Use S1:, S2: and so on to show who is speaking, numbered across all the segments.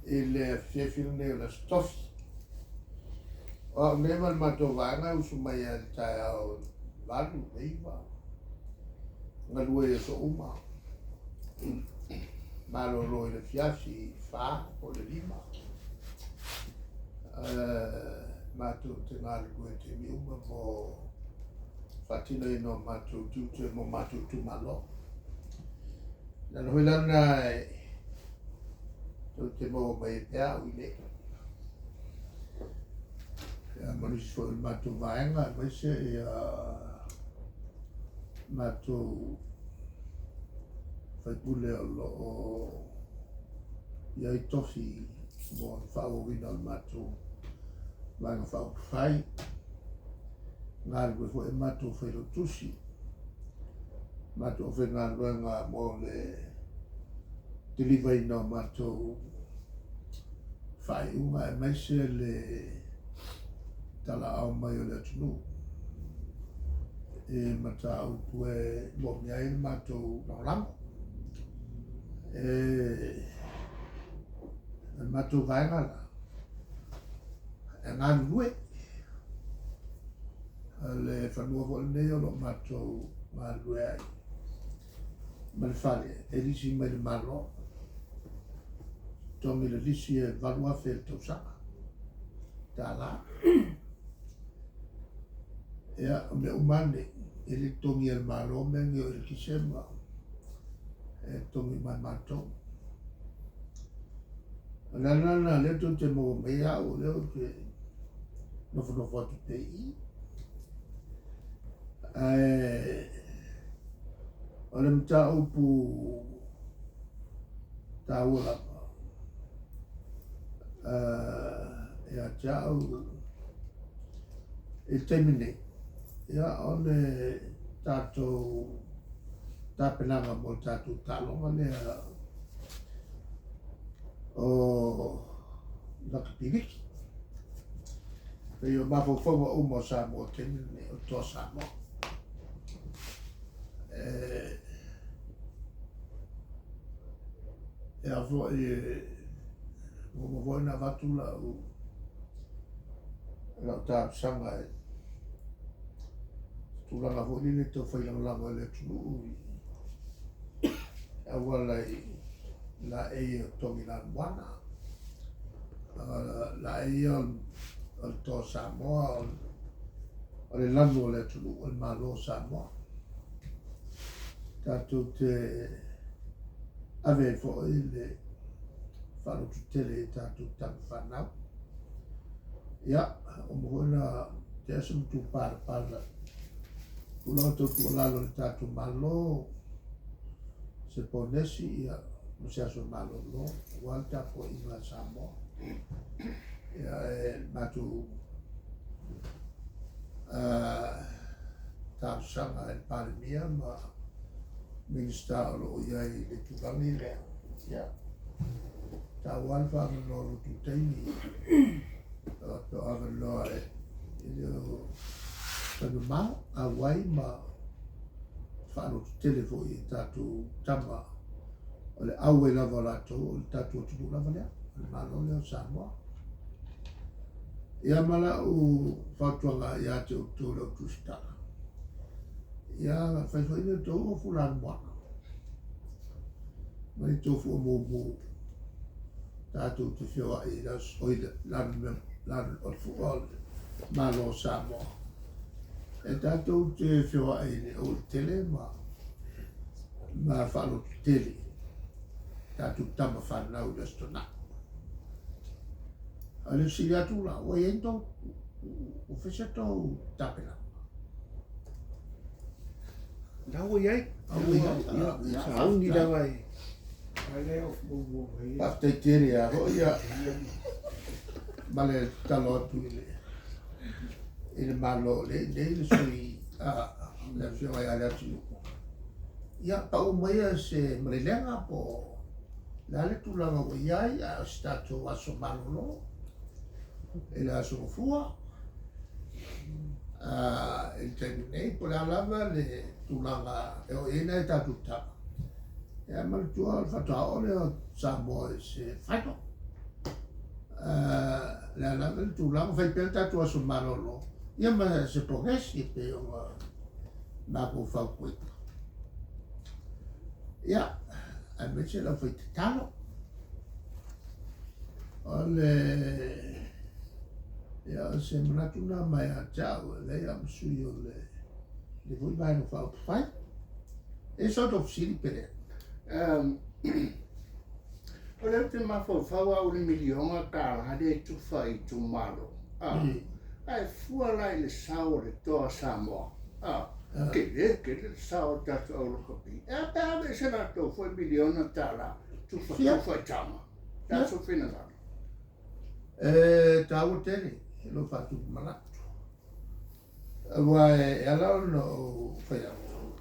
S1: I le afiafi lenei o le Aso Tofi. O au nei ma le matou vaega e usu mai lava i le taeao i le 8 i le 9, galue i aso uma, malolo i le afiafi i le 4 po o le 5. Matou te galulue i taimi uma mo faatinoina o matou tiute mo matou itumalo. O le ala foi la lena e tou te maua mai ai pea au i inei. Ia, ma nisi foi o le matou vaega, aemaise ia matou faipule o lo o i ai tofi mo le faaauauina o le matou Vaega Faaupufai. Galulue foi e matou failautusi, matou aufaigaluega mo le deliver-ina o matou faaiuga aemaise le talaau mai o le atunuu i mataupu e moomia ai le matou lagolago. E le matou vaega la, e galulue. O le fanua foi lenei o lo o matou galulue ai ma le fale e lisi mai le Malo. Totogi le lisi e $8,000 i le tausaga tala. Ia, o mea uma lava nei, e le totogia e le Malo mea nei o eletise ma e totogi uma e matou. O le ala lena lea tou te maua mai ai au, o lea ou te nofonofo atu pea i i. Ae o le mataupu taua lava ia te au i le taimi nei, ia o le tatou tapenaga mo le tatou taaloga lea o Lakapi Liki. Pei o mafaufauga uma o Samoa i le taimi lenei, o le Toa Samoa. E a foi e ua uma foi ona avatu lau lau talosaga i tulaga foi lele tau fai lagolago e le atunuu i auala i laei o togi lanumoana. Laei ia o le Toa Samoa, o le lanu o le atunuu, o le Malo o Samoa. Tatou te ave ai foi le faalototele i tatou tama fanau. Ia, uma foi ona tea se matupalapala tulaga tau tuualalo i le tatou Malo, se ponesi, ia, ma se aso malolo, aua le tapuaiga a Samoa. Ia, e matou talosaga i le Palemia ma Minisita o lo o i ai i le itulagi lea, ia, taua lava le faavanoa o lo outou taimi, o avanoa e le o faimamao, auai ma faalototele foi i tatou tama o le auai lava o latou, o le tatou atunuu lava lea, o le Malo lea o Samoa. Ia ma lau fautuaga ia te outou le au tusitala, ia fai foi ni outou ofu lanumoana, ma ni tou fua mumu tatou te feoai i le aso, oi le lanu o le fua o le Malo o Samoa. E tatou te feoai i le aualatele ma ma faalototele tatou tama fanau i le Aso Toonai. A o le fesili atu la, ua i ai ni tou, ua fai se tou tapenaga?
S2: La ua i ai.
S1: Ua i ai.
S2: Ia, sauni lava e.
S1: Faafetai tele a foi ia ma le tatalo atu i le i le Malo le nei le sui a le afioga ia Leatinuu. Ia pau maia se malelega po o le a le tulaga ua i ai, a o se tatou aso malolo i le aso Gafua i le taimi nei, po o le a lava le tulaga e oo i ai nai a tatou tama. Ia manatua o le faatoa oo lea o Samoa i se final. Le a lava le tulaga, fai pea le tatou aso malolo, ia ma se pogesi e pei ona matou fautuaina. Ia, aemaise le aufai tatalo. O le ia o se manatu lena mai ia te au, e leai au ma sui o le le foi Vaega Faaupufai. E i ai sa outou fesili pe leai?
S3: O lea ou te mafaufau au i le miliona tala lea e tufa i itumalo, ae fua la i le sao o le Toa Samoa, tele tele le sao o le tatou au lakapi. E a pe a aveese latou foi miliona tala tufa tufa i tama? O le a sou finagalo?
S1: E taua tele lou faatupu manatu. Aua e ala ona ou fai atu,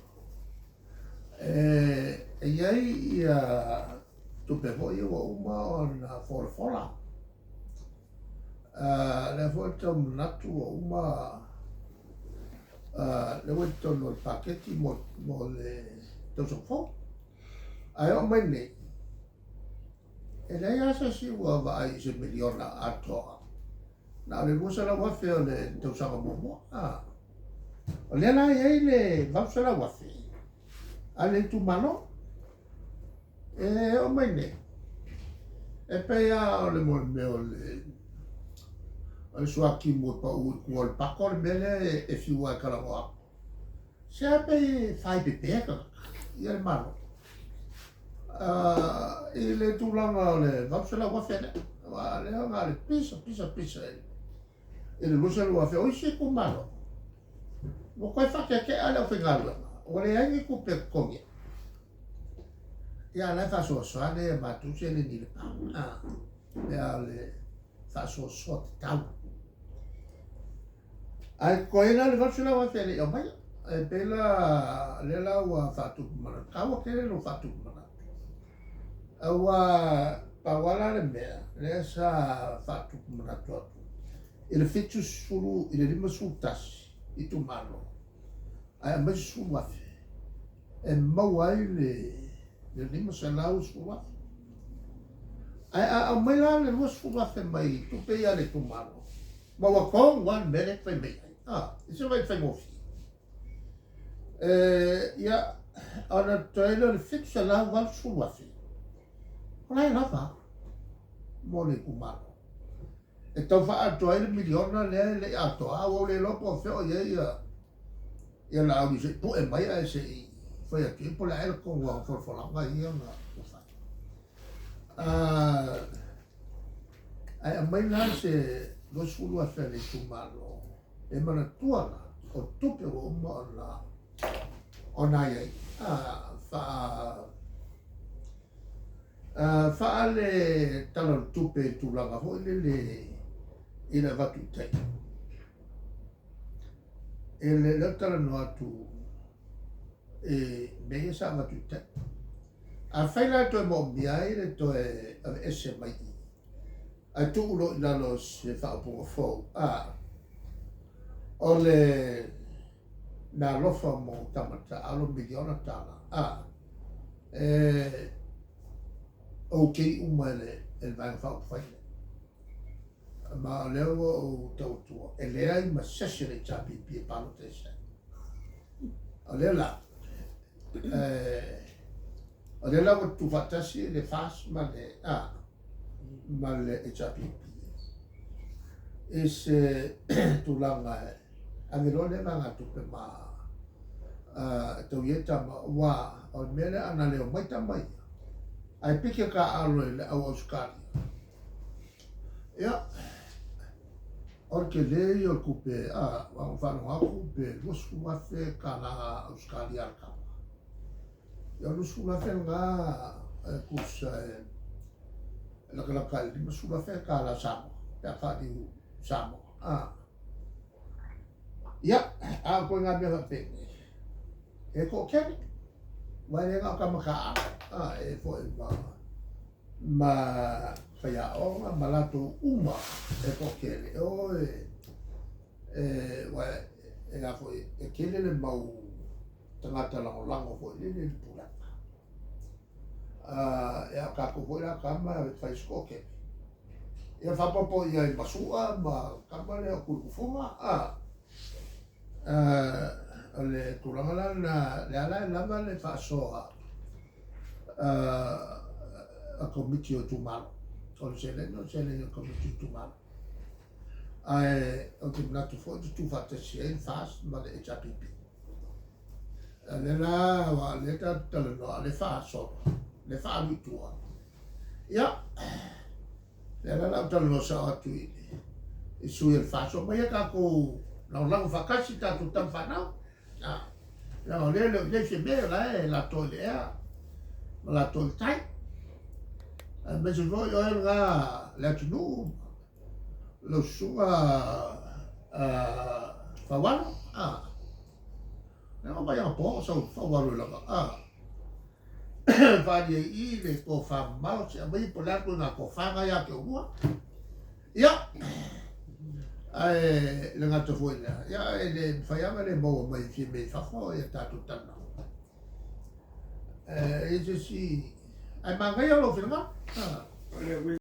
S1: e i ai ia tupe foi ia ua uma ona folafola. Lea foi e tau manatu ua uma lea ua i totonu o le paketi mo le tausaga fou. Ae oo mai nei, e leai lava se isi ua vaai i se miliona atoa. Na o le 200,000 o le tausaga muamua. O lea la e i ai le 800,000 a le itumalo. E oo mai nei, e pei lava o le mea o le o le suatimu e pau i tua o le pako le mea lea e fiu lava e talanoa atu. Se a pei e faepepe tagata ia le Malo i le tulaga o le 800,000 lea. Aua o lea na o le pisa pisa pisa i le 200,000. O isi itumalo, ua toe faateatea le aufaigaluega, ua leai ni tupe e totogi ai. Ia a o la e faasoasoa lea e matou seleni i le pa, pe a o le faasoasoa tatau. Ae totoe ai la le 800,000 e le i aumaia. E pei la lea la ua faatupu manatu, taua tele lou faatupu manatu. Aua pau lava la le mea lea sa faatupu manatu atu i le 70 i le 51 itumalo, ae aumai se 10,000 e maua ai le 510,000. Ae a aumai la le 20,000 mai tupe ia a le itumalo, ma ua tonu lava le mea lea e fai mai ai, i se vaai faigofie. Ia, ona totoe ai lea o le 780,000, o la e lava mo le itumalo. E tau faaatoa ai le miliona lea e le i atoa, ae ua ou le iloa po o fea o i ai ia Laauli se i pue mai ae se i fai atu i ai po o le a ea le tonu o ana folafolaga ia na ua fai. Ae aumai la se 20,000 a le itumalo e manatua la o tupe ua uma ona ona ai ai faa le Tala o le Tupe i tulaga foi lele i le avatu i tai. E le lea ou te talanoa atu i mea ia sa avatu i tai. Afai la e toe moomia ai le toe aveese mai i i, ae tuu loa i lalo o se faaupuga fou, a, o le meaalofa mo tama taaalo miliona tala, a, e okay uma e le, e le Vaega Faaupufai lea. Ma o lea ua ou tau atua, e leai ma se isi o le HRPP e palota ese ai. O lea la, o lea la ua tutufaatasi le FAST ma le, a, ma le HRPP i se tulaga e ave loa lea vaegatupe ma e tau i ai tama, aua o le mea lea ana le omai tama ia, ae piki e taaalo i le au Ausetalia, Ia, o le tele ia o le tupe, a, ua ou faalogo atu pe $20,000 tala Ausetalia a le tama. Ia o le $20,000 lena e tusa e latalata i le $50,000 tala Samoa, pe a faaliu Samoa. A. Ia, a o ituaiga mea faapenei, e toatele, aua e le na o tama taaalo, a, e foi ma ma faiaoga ma latou uma e toatele e o e aua e a foi e tele le mau tagata lagolago foi lele i le tulaga. E a o tatou foi la tama e fai si toatele. Ia faaopoopo i ai ma Su'a ma le tama lea o Tuiletufuga, a. O le tulaga la lena, lea la e lava le faasoa a Komiti o itumalo. O le seleni o le seleni a Komiti o itumalo. Ae ou te manatu foi e tutufaatasi ai le FAST ma le HRPP. O lea la, aua o lea tatou te talanoa, o lea e faasolo, o lea e faaalu i tua. Ia, lea la o le a ou talanoa sao atu i i sui o le FAST, omai tatou lagolago faatasi tatou tama fanau. Leaga o lea e le o i ai se mea, o la e latou i le ea ma latou i le tai. Aemaise foi o oe lena Leatinuu, lau susuga Faualo, lea na omai anapo o sau Faualo i lana, faaali ai i i le tofamamao, se aumai po o le a le ituaiga tofa lena ia te oulua. Ia, ae le gata foi i lea, ia e le mafai lava ona le maua mai e Fiame i fafo ia tatou talanoaga. E i ai se isi, ae manaia lou finagalo.